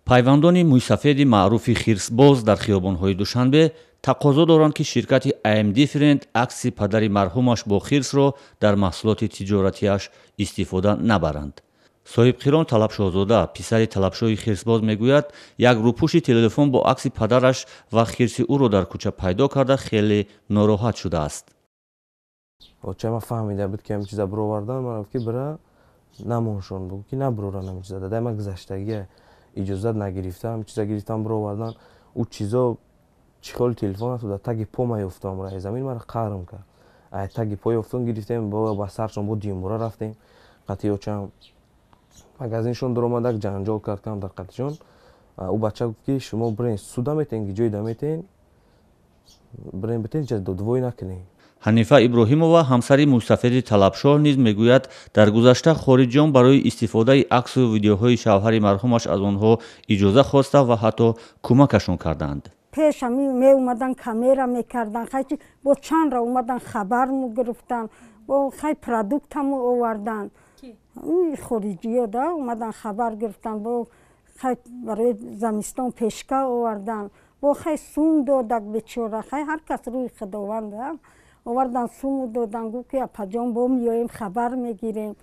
Пайвандони мӯйсафеди маъруфи хирсбоз дар хиёбонҳои Душанбе тақозо доранд, ки ширкати I'm Different акси падари марҳумаш бо хирсро дар маҳсулоти тиҷоратиаш истифода набаранд. Соҳибқирон Талабшоҳзода, писари Талабшоҳи хирсбоз, мегӯяд, як рӯпӯши телефон бо акси падараш ва хирси ӯро дар кӯча пайдо карда, хеле нороҳат шудааст. Оча ма фаҳмида буд, ки ҳамин чиза бировардан. Ман гуфт, ки бира намоншон, бугӯ, ки набироран ҳамин чиза. Дадай ма гузаштагия, иҷозат нагирифта ҳамин чиза гирифтан, бировардан. Ӯ чизо чӣ телефон аст, дар таги по ма ёфтам, раи замин мара қарм кард. Ай таги по ёфтам, гирифтем, ба саршон бо димбора рафтем. Қатъи очам магазиншон дуромадак, ҷанҷол кард кам дар қатишон. Ӯ бача гуфт, ки шумо бирен суда метен, ки ҷойда метен, бирен битен, додвой накунем. Ҳанифа Иброҳимова, ҳамсари мӯйсафеди Талабшоҳ, низ мегӯяд, дар гузашта хориҷиён барои истифодаи аксу видеоҳои шавҳари марҳумаш аз онҳо иҷоза хоста ва ҳатто кӯмакашон карданд. Пеш ҳами меомадан, камера мекардан, хай чи бо чандра омадан, хабарму гирифтан, бо хай продуктаму овардан. Хориҷиё да омадан, хабар гирифтан, бо хай барои замистон пешка овардан, бо хай сум додак бечора. Хай, ҳар кас рӯи Худованд овардан, суму додан, гуфт, ки апаҷон, бо меоем, хабар мегирем.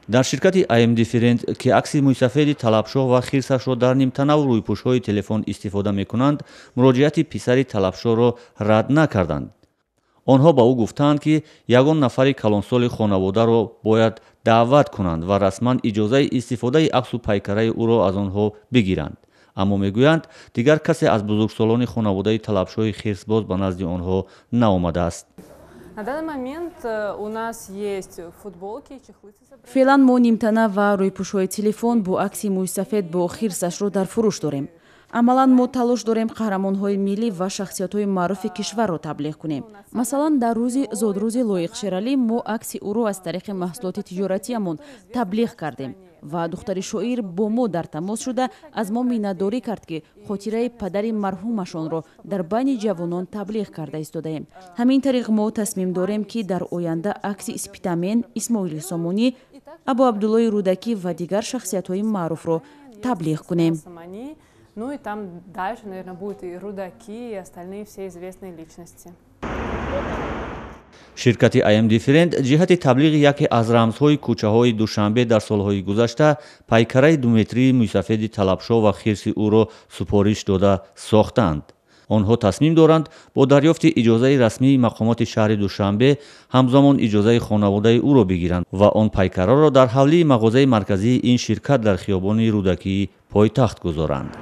Дар ширкати I'm Different, ки акси мӯйсафеди Талабшоҳ ва хирсашро дар нимтанаву рӯйпӯшҳои телефон истифода мекунанд, муроҷиати писари Талабшоҳро рад накарданд. Онҳо ба ӯ гуфтаанд, ки ягон нафари калонсоли хонаводаро бояд даъват кунанд ва расман иҷозаи истифодаи аксу пайкараи ӯро аз онҳо бигиранд. Аммо мегӯянд, дигар касе аз бузургсолони хонаводаи Талабшоҳи хирсбоз ба назди онҳо наомадааст. На данный момент у нас есть футболки, чехлы. Феълан мо нимтана ва рӯйпӯшҳои телефон бо акси мӯйсафед бо хирсашро дар фурӯш дорем. Амалан мо талош дорем қаҳрамонҳои миллӣ ва шахсиятҳои маъруфи кишварро таблиғ кунем. Масалан, дар рӯзи зодрӯзи Лоиқ Шералӣ мо акси ӯро аз тариқи маҳсулоти тиҷоратиамон таблиғ кардем ва духтари шоир бо мо дар тамос шуда, аз мо миннатдорӣ кард, ки хотираи падари марҳумашонро дар байни ҷавонон таблиғ карда истодаем. Ҳамин тариқ мо тасмим дорем, ки дар оянда акси Спитамен, Исмоили Сомонӣ, Абу Абдуллои Рӯдакӣ ва дигар шахсиятҳои маъруфро таблиғ кунем. Ну и там дальше, наверное, будут и Рудаки, и остальные все известные личности. Ширкати I'm Different ҷиҳати таблиғи яке аз рамзҳои кӯчаҳои Душанбе дар солҳои гузашта пайкараи думетрии мӯйсафеди Талабшоҳ ва хирси ӯро супориш дода сохтанд. Онҳо тасмим доранд бо дарёфти иҷозаи расмии мақомоти шаҳри Душанбе ҳамзамон иҷозаи хонаводаи ӯро бигиранд ва он пайкараро дар ҳавлии мағозаи марказии ин ширкат дар хиёбони Рӯдакии пойтахт гузоранд.